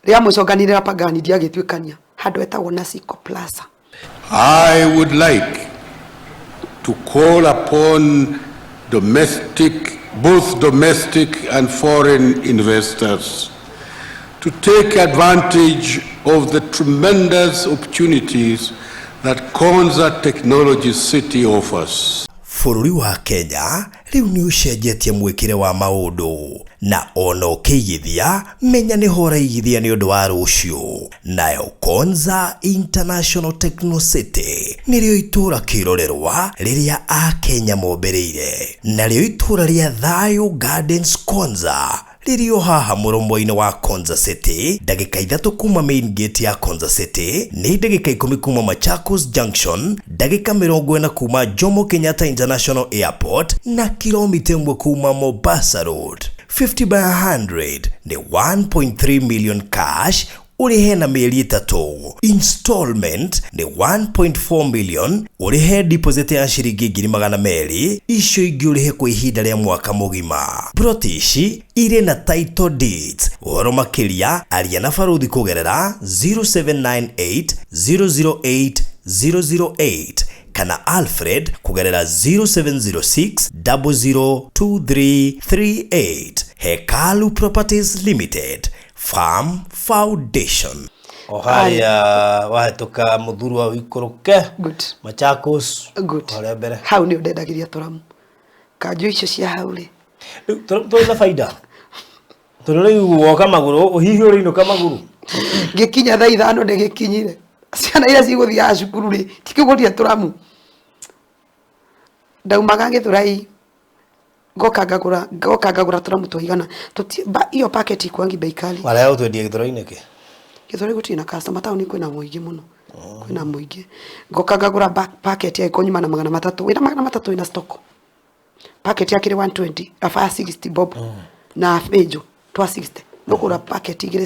Rĩa mũico nganinĩra Pangani ndiagĩtuĩkania. Handũ hetagwo Nasiko Plaza. I would like to call upon both domestic and foreign investors to take advantage of the tremendous opportunities that Konza Technology City offers. Bũrũri wa Kenya rĩu nĩ ũcenjetie mwĩkĩre wa maũndũ na ona ũkĩigithia menya nĩho ũraigithia nĩ ũndũ wa rũciũ. Nayo Konza International Techno City nĩrĩo itũũra kĩrorerwa rĩrĩa Akenya mombĩrĩire, narĩo itũũra rĩa Thayo Gardens Konza rĩrĩ o haha mũromo-inĩ wa Konza City, ndagĩka 3 kuma main gate ya Konza City, nĩ ndagĩka 10 kuma Machakos Junction, ndagĩka 40 kuma Jomo Kenyatta International Airport na kilomita 1 kuma Mombasa Road. 50 by 100 nĩ 1.3 million cash ũrĩhe na mĩeri 3. Installment nĩ 1.4 million ũrĩhe deposit ya ciringi ngiri magana merĩ, icio ingĩ ũrĩhe kwa ihinda rĩa mwaka mũgima. Plot ici irĩ na title deeds. Ũhoro makĩria aria na barũthi kũgerera 0798 008 008 kana Alfred kũgerera 0706 002338. Hekalu Properties Limited, Farm Foundation. O harĩa wahĩtũka mũthurwa ũikũrũke. Good. Machakos. Good. Harĩa mbere. Hau nĩ ndendagĩria tũramu. Kanjũ icio cia hau rĩ. Rĩu tũrĩ na baida. Tondũ rĩu woka magũrũ, hihi ũrĩinũka magũrũ. Ngĩkinya thaa 5 ndĩgĩkinyire. Ciana iria cigũthiaga cukuru rĩ, tikĩgũria tũramu. Ndaumaga Gĩthũrai ngoka ngagũra, ngoka ngagũra tũramu tũigana. Tũti, ba, iyo packet ikuangi bei kali. Marĩa ũtwendia Gĩthũrai nĩkĩ? Gĩthũrai gũtirĩ na customer, taũni kwĩna mũingĩ mũno. Kwĩna mũingĩ. Ngoka ngagũra packet ya ikũmi na magana matatũ. Wĩna magana matatũ wĩna stock. Packet ya kĩrĩ 120, raba ya 60 bob. Na benjo twa 60. Nũkũgũra packet igĩrĩ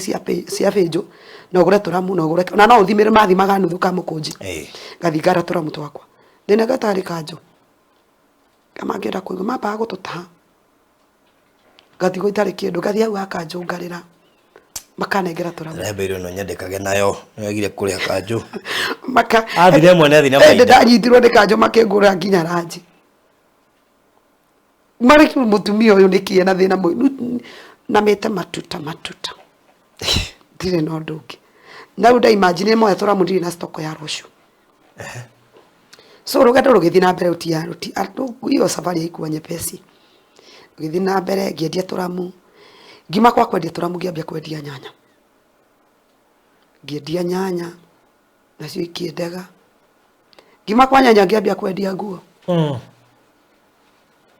cia benjo, na ũgũre tũramu, na ũgũre, na no ũthimĩre mathimaga nuthu ka mũkũnji. Ngathiĩ ngara tũramu twakwa. Ndĩna gatarĩ kanjũ. Kama ngĩenda kũigua, mambaga gũtũtaha. Ngatigwo itarĩ kĩndũ, ngathiĩ hau hakanjũ ngarĩra. Makanengera tũramu. Rembe ĩno no nyendekage nayo, nĩwagire kũrĩha kanjũ. Maka Athire mwene athire na faida. Ndanyitirwo nĩ kanjũ makĩngũra nginya ranji. Marĩ mũtumia ũyũ nĩkĩ ena thĩna na mĩte matuta matuta. Ndirĩ na ũndũ ũngĩ. Na rĩu ndaimagine moya tũramu ndirĩ na stock ya rũciũ. So rũgendo rũgĩthiĩ na mbere hiyo safari haikuwa nyepesi. Rũgĩthiĩ na mbere ngĩendia tũramu. Ngiuma kwa kwendia tũramu ngĩambia kwendia nyanya. Ngĩendia nyanya nacio ikĩendega. Ngiuma kwa nyanya ngĩambia kwendia nguo.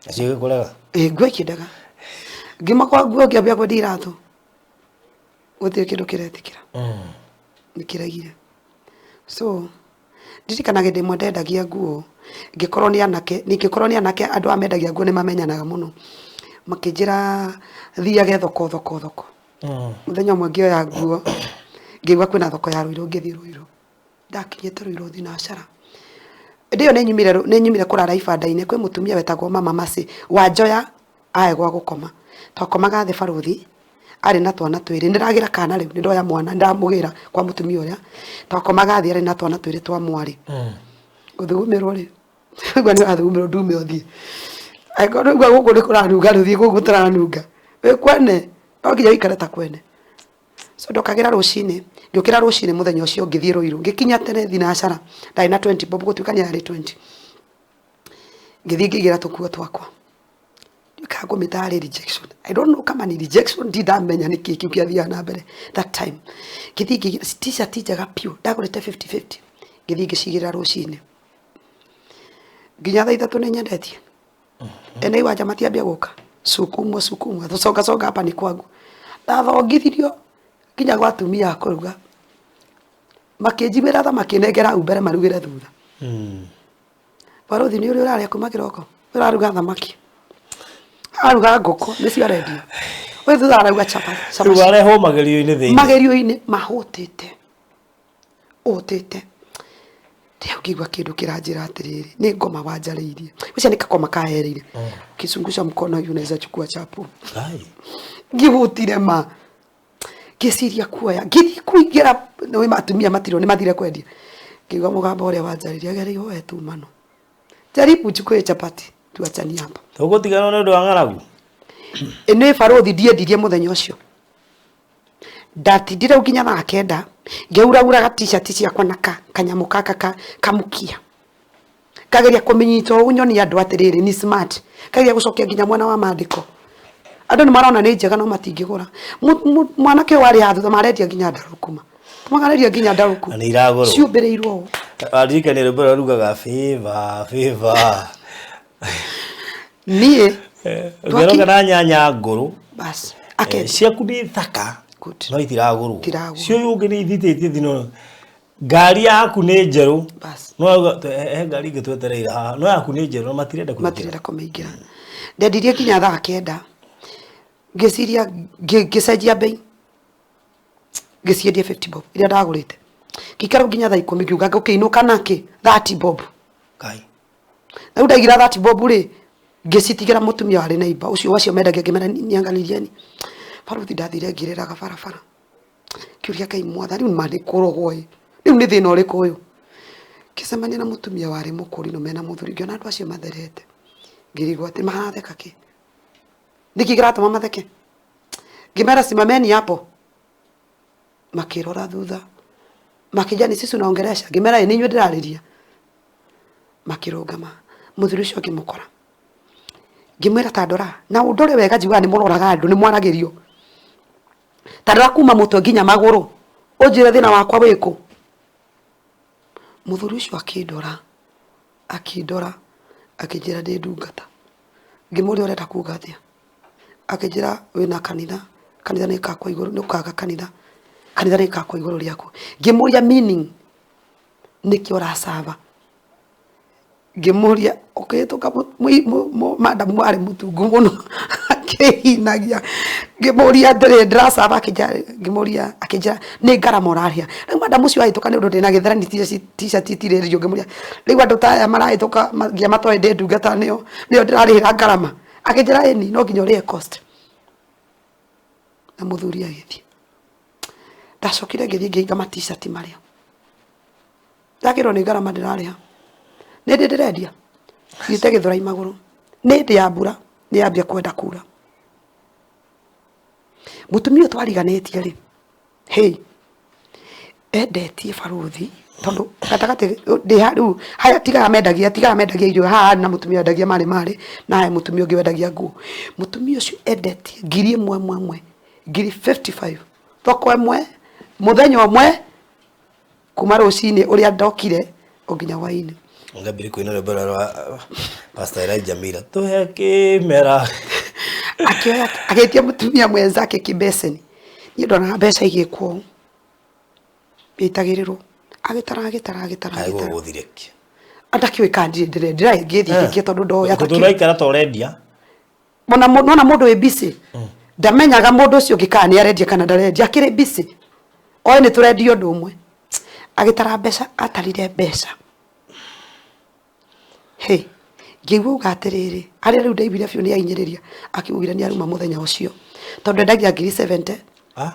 Nacio igĩkũrega? Ĩ, nguo ikĩendega. Ngiuma kwa nguo ngĩambia kwendia iratũ, gũtirĩ kĩndũ kĩretĩkĩra, nĩ kĩregire. So ndirikanaga hĩndĩ ĩmwe ndendagia nguo, ngĩkorwo nĩ anake, ngĩkorwo nĩ anake andũ aya mendagia nguo nĩ mamenyanaga mũno, makĩnjĩra thiage thoko thoko thoko. Mũthenya ũmwe ngĩoya nguo, ngĩigua kwĩna thoko ya Ruiru, ngĩthiĩ Ruiru. Ndakinyĩte Ruiru thinacara. Hĩndĩ ĩyo nĩ nyumire kũrara ibanda-inĩ, kwĩ mũtumia wetagwo Mama Mercy, wanjoya ahe gwa gũkoma. Twakomaga thĩ barũthi, arĩ na twana twĩrĩ, nĩ ndagĩra kana rĩu, nĩ ndoya mwana, nĩ ndamũgĩra kwa mũtumia ũrĩa. Twakomaga thĩ arĩ na twana twĩrĩ twa mwarĩ. Gũthugumĩrwo rĩ, ũguo nĩ ũrathugumĩrwo ndume ũthiĩ. Angĩkorwo nĩ ũraigua gũkũ nĩ kũranunga rĩ, ũthiĩ gũkũ gũtaranunga. Wĩ kwene, no nginya ũikare ta kwene. So ndokagĩra rũcinĩ, ngĩũkĩra rũcinĩ mũthenya ũcio ngĩthiĩ Ruiru, ngĩkinya tene thinacara, ndarĩ na 20 bob, gũtuĩka nĩ yarĩ 20. Ngĩthiĩ ngĩigĩra tũkuo twakwa. Ndiũĩ kana ngũmĩta yarĩ rejection. I don't know kama ni rejection, ndirĩ ndamenya nĩkĩ kĩu kĩathiaga na mbere that time. Ngĩthiĩ ngĩigĩra t-shirt njega biũ, ndagũrĩte 50-50. Ngĩthiĩ ngĩcigĩrĩra rũcinĩ. Nginya thaa 3 nĩ nyendetie. Ene iwanja matiambia gũka. Sukumwa sukumwa, songa songa hapa ni kwangu. Ndathongithirio nginya gwa atumia a kũruga. Makĩnjiguĩra tha makĩnengera hau mbere marugĩre thutha. Barũthi nĩ ũrĩ ũrarĩa kuma kĩroko, ũraruga thamaki. Aruga ngũkũ nĩcio arendia. Ũyũ thutha arauga chapati. Rĩu warehwo magerio-inĩ thĩinĩ. Magerio-inĩ mahũtĩte. Ũtĩte. Rĩu ngĩigua kĩndũ kĩranjĩra atĩrĩrĩ, nĩ ngoma wanjarĩirie. Ũcio nĩ kakoma kahereire. Ukizungusha mkono hivi unaweza chukua chapo. Ai. Ngĩhũtire ma. Ngĩciria kuoya. Ngĩthiĩ kũingĩra nĩ atumia matirwo nĩ mathire kwendia. Ngĩigua mũgambo ũrĩa wanjarĩria, geria woe tumano. Jaribu uchukue chapati tuachanie hapa. Tũgũtiganwo nĩ ũndũ wa ng'aragu. Nĩ barũthi ndiendirie mũthenya ũcio. Ndatindire hau nginya thaa 9 ngĩuraguraga t-shirt ciakwa na kanyamũ gaka kamukia. Ngageria kũmĩnyita ũũ nyonie andũ atĩrĩrĩ ni smart. Ngageria gũcokia nginya mwena wa mandĩko. Andũ nĩ marona nĩ njega no matingĩgũra. Mwanake ũyũ warĩ haha thutha marendia nginya ndarũkuma. Magarendia nginya ndarũku. Na nĩ iragũrwo. Ciũmbĩrĩirwo ũũ. Waririkania rwĩmbo rũrĩa rugaga favor, favor. Niĩ. Ũngĩroka na nyanya ngũrũ. Bas. Akendia. Ciaku nĩ thaka. Good. No itiragũrwo. Itiragũrwo. Cio ũyũ ũngĩ nĩ ithitĩtie thino. Ngari yaku nĩ njerũ. Bas. No auga, he ngari ĩngĩ twetereire haha. No yaku nĩ njerũ na matirenda kũingĩra. Matirenda kũmĩingĩra. Ndendirie nginya thaa 9. Ngĩciria, ngĩcenjia bei. Ngĩciendia 50 bob iria ndagũrĩte. Ngĩikara nginya thaa 10 ngiuga ngũkĩinũka nakĩ 30 bob. Ngai. Rĩu ndaigira 30 bob rĩ, ngĩcitigĩra mũtumia warĩ neighbor ũcio wacio mendagia, ngĩmera niangalilieni. Barũthi ndathire ngĩrĩraga barabara. Ngĩũria Ngai mwathani, rĩu ma nĩ kũrogwo ĩ. Rĩu nĩ thĩna ũrĩkũ ũyũ? Ngĩcemania na mũtumia warĩ mũkũrinũ mena mũthuri, ngĩona andũ acio matherete. Ngĩrigwo atĩ maratheka kĩ? Nĩkĩ kĩratũma matheke? Ngĩmera simameni hapo. Makĩrora thutha. Makĩnjĩra nĩ sisi unaongelesha. Ngĩmera ĩ nĩ inyuĩ ndĩrarĩria. Makĩrũgama. Mũthuri ũcio ngĩmũkora. Ngĩmwĩra ta ndora. Na ũndore wega njiguaga nĩ mũroraga andũ, nĩ mwaragĩrio. Ta ndora kuma mũtwe nginya magũrũ. Ũnjĩre thĩna wakwa wĩkũ. Mũthuri ũcio akĩndora. Akĩndora. Akĩnjĩra ndĩ ndungata. Ngĩmũria ũrenda kuga atĩa. Akĩnjĩra wĩna kanitha. Kanitha nĩ kakwa igũrũ, nĩ ũkaga kanitha. Kanitha nĩ kakwa igũrũ rĩaku. Ngĩmũria meaning. Nĩkĩ ũracaba. Ngĩmũria ũkĩhĩtũka madam warĩ mũtungu mũno akĩhinagia. Ngĩmũria atĩrĩ ndĩracaba, ngĩmũria akĩnjĩra nĩ ngarama ũrarĩha. Rĩu madam ũcio ahĩtũka nĩ ũndũ ndĩna gĩtherani t-shirt itirĩrĩrio. Ngĩmũria rĩu andũ ta aya marahĩtũka nginya matoĩ ndĩ ndungata nĩo ndĩrarĩhĩra ngarama. Akĩnjĩra ĩni no nginya ũrĩhe cost. Na mũthuri agĩthiĩ. Ndacokire ngĩthiĩ ngĩhinga ma t-shirt marĩa. Ndakĩrwo nĩ ngarama ndĩrarĩha. Nĩ ndĩ ndĩrendia. Thiĩte Gĩthũrai magũrũ. Nĩ hĩndĩ ya mbura, nĩ yambia kwenda kura. Mũtumia ũyũ twariganĩtie rĩ, hey, endetie barũthi tondũ gatagatĩ ndĩ rĩu haya tigaga mendagia, tigaga mendagia irio, haha harĩ na mũtumia wendagia marĩ marĩ na haha mũtumia ũngĩ wendagia nguo. Mũtumia ũcio endetie ngiri ĩmwe ĩmwe ĩmwe, ngiri 55 thoko ĩmwe, mũthenya ũmwe, kuma rũcinĩ ũrĩa ndokire o nginya hwainĩ. Ngambire kũina rwĩmbo rũrĩa rwa Pastor Elijah Mira, tũhe kĩmera. Akĩoya agĩtia mũtumia mwenzake kĩbeceni. Niĩ ndonaga mbeca igĩkwo ũũ, itagĩrĩrwo. Agĩtara agĩtara agĩtara Kaĩ agĩtara. gũgũthire kĩ? Ndakĩũĩ kana ndirĩ ndĩrendia ngĩthiĩ ngĩkia tondũ ndoĩ Tondũ atakĩũĩ. ũraikara ta ũrendia. Ona nona mũndũ wĩ busy ndamenyaga mũndũ ũcio ũngĩ kana nĩ arendia kana ndarendia, akĩrĩ busy oĩ nĩ tũrendia ũndũ ũmwe. Agĩtara mbeca, atarire mbeca. Hĩ, ngĩigua auga atĩrĩrĩ, harĩa rĩu ndaiguire biũ nĩ ainyĩrĩria, akiugire nĩ aruma mũthenya ũcio tondũ endagia ngiri 70. Ah?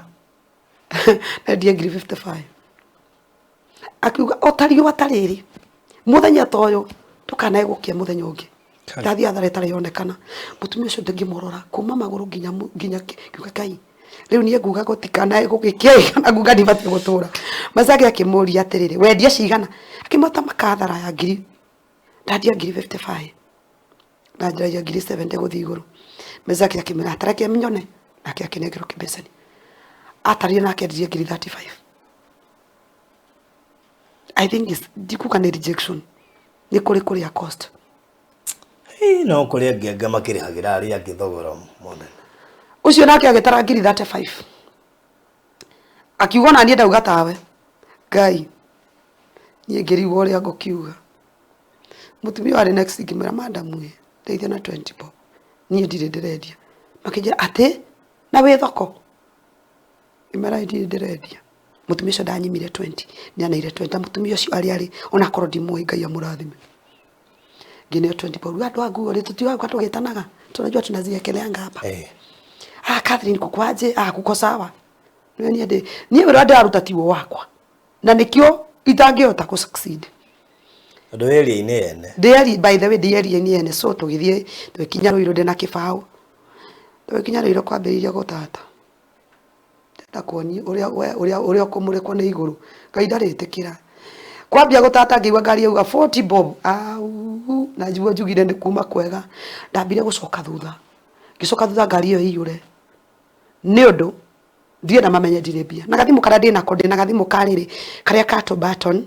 Endie ngiri 55. Akiuga o ta riũa ta rĩrĩ, mũthenya ta ũyũ ndũkanae gũkia mũthenya ũngĩ. Kai. Ndathiĩ hathara ĩtarĩ yonekana. Mũtumia ũcio ndĩngĩmũrora kuma magũrũ nginya nginya ngiuga Ngai, rĩu niĩ nguga gũtikanae gũgĩkĩa kana nguga ndibatiĩ gũtũra. Macake akĩmũria atĩrĩrĩ, wendia cigana? Akĩmwĩra makathara ya ngiri, ndandia ngiri 55 na njaragia ngiri 70 gũthiĩ igũrũ. Mezaki akĩmwĩra atareke nyone, nake akĩnengerwo kĩbeceni. Atarire nake endirie ngiri 35. I think it's ndikuga nĩ rejection, nĩ kũrĩ kũrĩa cost. Hĩ, no kũrĩ angĩ anga makĩrĩhagĩra arĩa angĩ thogora mũnene. Ũcio nake agĩtara ngiri 35, akiuga ona niĩ ndauga tawe. Ngai, niĩ ngĩrigwo ũrĩa ngũkiuga. Mũtumia warĩ next ngĩmwĩra, madam ĩ, ndeithia na 20 bob, niĩ ndirĩ ndĩrendia. Makĩnjĩra atĩ na wĩ thoko? Ngĩmera ndirĩ ndĩrendia. Mũtumia ũcio ndanyimire 20, nĩaneire 20. Na mũtumia ũcio arĩ onakorwo ndimũĩ, Ngai amũrathime. Ngĩneo 20 bob. Rĩu andũ a nguo rĩ, tũtiũĩ tũgĩtanaga, tunajua tunaziekeleanga hapa. Ah, Catherine kukwaje? Ah, kuko sawa. Niĩ niĩ ndĩ niĩ wĩra ndĩraruta tiwo wakwa, na nĩkĩo itangĩhota kũ succeed. Tondũ wĩ area-inĩ yene. Ndĩ area, by the way, ndĩ area-inĩ yene. So tũgĩthiĩ tũgĩkinya Ruiru ndĩ na kĩbaũ. Tũgĩkinya Ruiru kwambĩrĩirie gũtata. Ndĩrenda kuonia ũrĩa ũrĩa ũrĩa ũkũmũrĩkwo nĩ igũrũ. Ngai ndarĩtĩkĩra. Kwambia gũtata ngĩigua ngari yauga 40 bob. Au, na njiguo njugire nĩ kuma kwega. Ndambire gũcoka thutha. Ngĩcoka thutha ngari ĩyo ĩiyũre. Nĩ ũndũ ndienda mamenye ndirĩ mbia. Na gathimũ karĩa ndĩnako, ndĩna gathimũ ka rĩrĩ, karĩa ka tũ button,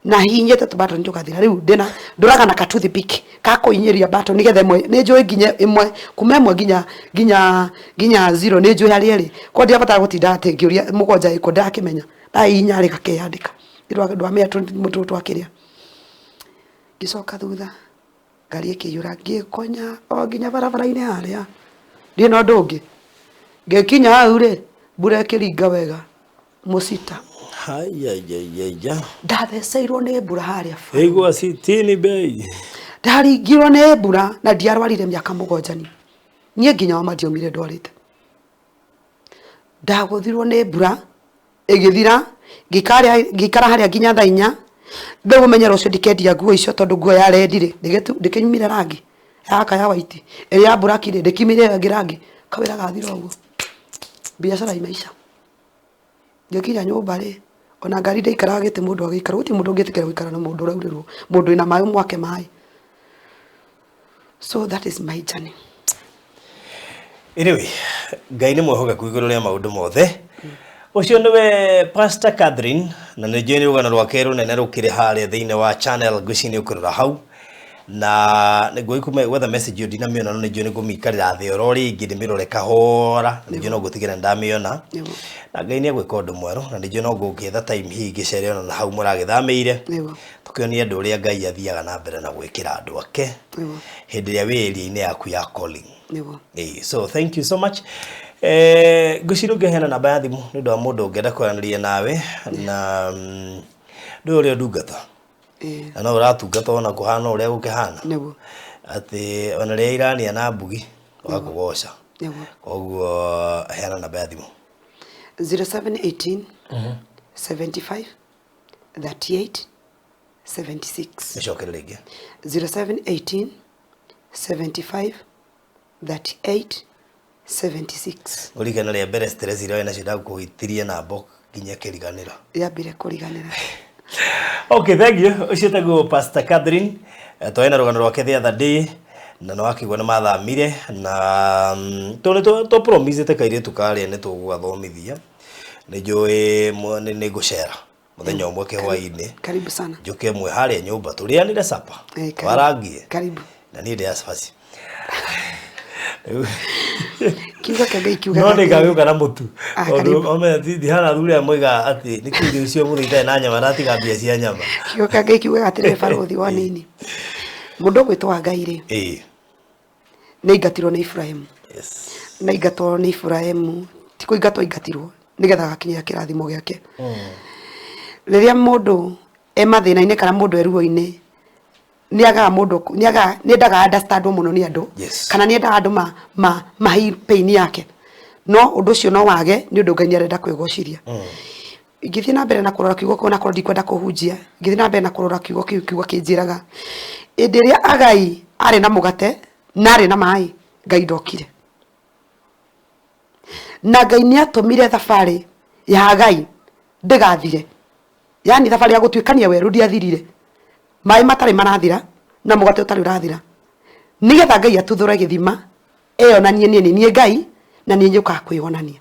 na hihinyĩte tũ button tũgathira. Rĩu ndĩna ndũraga na ka toothpick ka kũhinyĩria button nĩgetha ĩmwe nĩ njũĩ nginya ĩmwe kuma ĩmwe nginya nginya nginya zero, nĩ njũĩ harĩa ĩrĩ. Koguo ndirabatara gũtinda atĩ ngĩũria mũgwanja ĩkũ, ndĩrakĩmenya. Ndahihinya rĩ gakeyandĩka. Ndwamenya tũthimũ tũtũ twakĩrĩa. Ngĩcoka thutha ngari ĩkĩiyũra, ngĩkonya o nginya barabara-inĩ harĩa, ndirĩ na ũndũ ũngĩ. Ngĩkinya hau rĩ, mbura ĩkĩringa wega mũcita. Haiyaiyaiyaiya. Ndatheceirwo nĩ mbura harĩa bara. Igua sitini bei. Ndaringirwo nĩ mbura na ndiarwarire mĩaka 7 niĩ. Niĩ nginya wa ndiaumire ndwarĩte. Ndagũthirwo nĩ mbura ĩgĩthira, ngĩikara harĩa nginya thaa 4. Rĩu ũmenye rũciũ ndikendia nguo icio tondũ nguo ya red rĩ, ndĩkĩnyumire rangi, yaka ya white, ĩrĩa ya black rĩ, ndĩkiumire ĩyo ĩngĩ rangi. Kawĩra gathira ũguo. Biacara imeisha. Ngĩkinya nyũmba rĩ, ona ngari ndĩikaraga gĩtĩ mũndũ agĩikara, gũtirĩ mũndũ ũngĩtĩkĩra gũikara na mũndũ ũraurĩrwo, mũndũ wĩna maĩ mwake maĩ. So that is my journey. Anyway, Ngai nĩ mwĩhokeku igũrũ rĩa maũndũ mothe. Ũcio nĩwe Pastor Catherine, na nĩ njũĩ nĩ rũgano rwake rũnene rũkĩrĩ harĩa thĩinĩ wa channel, ngwĩciria nĩ ũkũrora hau. Na nĩguo ikume gwetha message ĩyo ndinamĩona, no nĩ njũĩ nĩ ngũmĩikarĩra thĩ oro rĩngĩ ndĩmĩrore kahora, na nĩ njũĩ no ngũtigĩra nĩ ndamĩona. Na Ngai nĩ egwĩka ũndũ mwerũ, na nĩ njũĩ no ngũgĩetha time hihi ngĩcere ona na hau mũragĩthamĩire. Tũkĩonie andũ ũrĩa Ngai athiaga na mbere na gwĩkĩra andũ ake hĩndĩ ĩrĩa wĩ area-inĩ yaku ya calling. So thank you so much. Ngwĩciria ũngĩheana namba ya thimũ nĩ ũndũ wa mũndũ ũngĩenda kwaranĩria nawe, na ndũĩ ũrĩa ũndungata. Na no ũratungata ona kũhana ũrĩa gũkĩhana. Atĩ ona rĩrĩa irania na mbugi wakũgoca. Koguo heana namba ya thimũ. 0718 75 38 76. Nĩcokere rĩngĩ. 0718 75 38 76. Ũririkana rĩa mbere stress iria wĩ nacio ndakũhĩtirie namba nginya ĩkĩriganĩra. Yambire kũriganĩra. Okay, thank you. Ũcio etagwo Pastor Catherine. Twarĩ na rũgano rwake the other day, na nĩ wakĩigua nĩ mathamire, na tondũ nĩ tũ promise kairĩtu karĩa nĩ tũgũgathomithia. Nĩ njũĩ nĩ ngũcera mũthenya ũmwe kĩhwaĩ-inĩ. Karibu sana. Njũke mwe harĩa nyũmba tũrĩanĩre supper. Karibu. Warangie. Karibu. Na niĩ ndĩ ya cabaci. Kiugo kĩa Ngai kiugaga No nĩ atĩrĩrĩ. ngagĩũka na mũtu. Ah, Tondũ karibu. omenya ndihana athuri aya moigaga atĩ nĩ kĩ irio icio mũthĩ itarĩ na nyama na tiga mbia cia nyama. Kiugo kĩa Ngai kiugaga atĩrĩrĩ barũthi wa nini. Mũndũ ũgwĩtwo wa Ngai rĩ, nĩ aingatirwo nĩ Iburahĩmu. Na aingatwo nĩ Iburahĩmu, ti kũingatwo aingatirwo, nĩgetha agakinyĩra kĩrathimo gĩake. Rĩrĩa mũndũ e mathĩna-inĩ kana mũndũ e ruo-inĩ, nĩ agaga mũndũ nĩ agaga nĩ endaga understandwo mũno nĩ andũ kana nĩ endaga andũ ma ma ma heal pain yake no ũndũ ũcio no wage nĩ ũndũ Ngai nĩ arenda kwĩgocithia. Ingĩthiĩ na mbere na kũrora kiugo kĩu onakorwo ndikwenda kũhunjia, ingĩthiĩ na mbere na kũrora kiugo kĩu, kiugo kĩnjĩraga hĩndĩ ĩrĩa Agai arĩ na mũgate na arĩ na maĩ, Ngai ndokire. Na Ngai nĩ atũmire thabarĩ ya Agai ndĩgathire. Yaani thabarĩ ya gũtuĩkania werũ ndĩathirire. Maĩ matarĩ marathira na mũgate ũtarĩ ũrathira. Nĩgetha Ngai atuthũre gĩthima eyonanie niĩ nĩ niĩ Ngai na nĩ njũkaga kwĩyonania,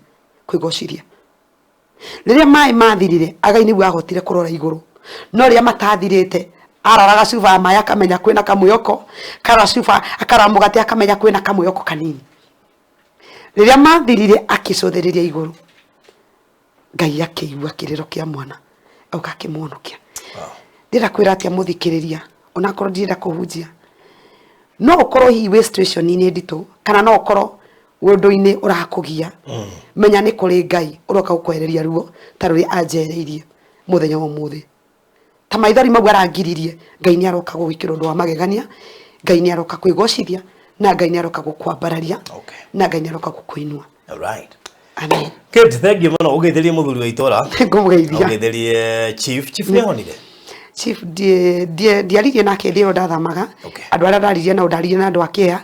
kwĩgocithia. Rĩrĩa maĩ mathirire, Agai nĩguo ahotire kũrora igũrũ. No rĩrĩa matathirĩte, aroraga cuba ya maĩ akamenya kwĩna kamwĩhoko, karora cuba, akarora mũgate akamenya kwĩna kamwĩhoko kanini. Rĩrĩa mathirire akĩcũthĩrĩria igũrũ, Ngai akĩigua kĩrĩro kĩa mwana, oka akĩmũhonokia. Ndĩrenda kwĩra atĩa mũthikĩrĩria, onakorwo ndirenda kũhunjia, no ũkorwo hihi wĩ situation-inĩ nditũ, kana no ũkorwo wĩ ũndũ-inĩ ũrakũgia, menya nĩ kũrĩ Ngai ũroka gũkwehereria ruo ta rũrĩa anjehereirie mũthenya wa ũmũthĩ. Ta maithori mau arangiririe, Ngai nĩ aroka gũgwĩkĩra ũndũ wa magegania, Ngai nĩ aroka kwĩgocithia, na Ngai nĩ aroka gũkwambararia, na Ngai nĩ aroka gũkũinua. Alright. Amen. Good, thank you mũno. Ũgeithĩrie mũthuri wa itũra. Ngũmũgeithia. Ũgeithĩrie chief. Chief nĩ ahonire? Chief ndiaririe nake hĩndĩ ĩyo ndathamaga. Andũ arĩa ndaririe nao ndaririe na andũ a kĩea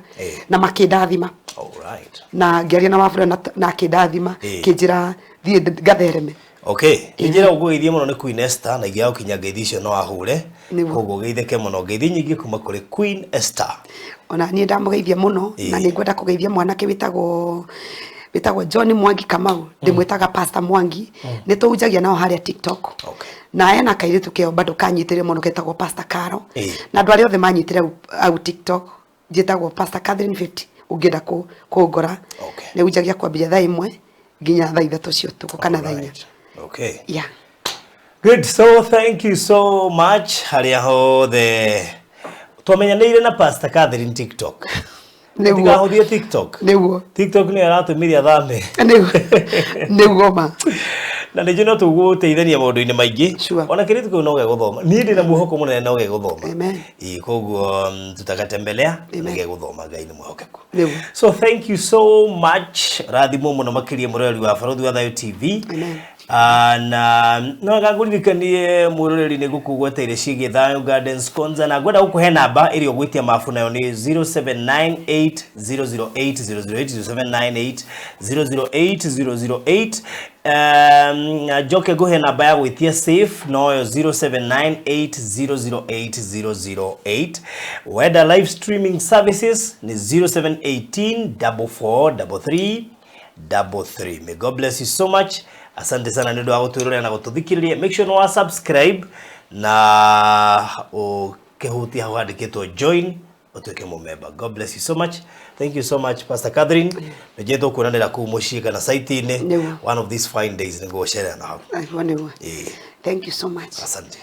na makĩndathima. Alright. Na ngĩaria na Wafula na akĩndathima, kĩnjĩra thiĩ ngathereme. Okay, njĩra ũkũgeithie mũno nĩ Queen Esther na ingĩaga gũkinya ngeithi icio no ahũre. Nĩguo. Koguo geithĩke mũno. Ngeithi nyingĩ kuma kũrĩ Queen Esther. Ona niĩ ndamũgeithia mũno na nĩ ngwenda kũgeithia mwanake wĩtagwo wĩtagwo John Mwangi Kamau, ndĩmwĩtaga Pastor Mwangi, nĩ tũhunjagia nao harĩa TikTok. Na ena kairĩtu keo bado kanyitĩrĩire mũno getagwo Pastor Caro. Na andũ arĩa othe manyitĩrĩire hau TikTok, njĩtagwo Pastor Catherine 50 ũngĩenda kũngora. Nĩ hunjagia kwambia thaa 1 nginya thaa 3 cia ũtukũ kana thaa 4. Yeah. Good. So thank you so much harĩa hothe twamenyanĩire na Pastor Catherine TikTok. Nĩguo. Ndigahũthie TikTok. Nĩguo. TikTok nĩyo ĩratũmire athame. Nĩguo. Nĩguo ma. Na nĩ njũĩ no tũgũteithania maũndũ-inĩ maingĩ. Ona kĩrĩtu kĩu no gĩgũthoma. Niĩ ndĩna mwĩhoko mũnene no gĩgũthoma. Amen. Ĩĩ koguo tutakatembelea nĩ gĩgũthoma. Ngai nĩ mwĩhokeku. Nĩguo. So thank you so much. Rathimwo mũno makĩria mũroreri wa Barũthi wa Thayũ TV. Amen. Ah, na no ngakũririkanie mwĩroreri nĩ ngũkũgweteire ciĩgiĩ Thayũ Gardens Konza na ngwenda gũkũhe namba ĩrĩa ũgwĩtia mabu nayo nĩ 0798008008 0798008008. Na njoke ngũhe namba ya gwĩtia safe noyo 0798008008. Wenda live streaming services nĩ 07184433 33. May God bless you so much. Asante sana nĩ ũndũ wa gũtwĩrorera na gũtũthikĩrĩria. Make sure nĩ wa subscribe na ũkĩhutia hau handĩkĩtwo join ũtuĩke mũmemba. God bless you so much. Thank you so much Pastor Catherine. Nĩ njũĩ tũkuonanĩra kũu mũciĩ kana site-inĩ Nĩguo. one of these fine days nĩguo ũcerera na hau. Nĩguo nĩguo. Ĩĩ. Thank you so much. Asante.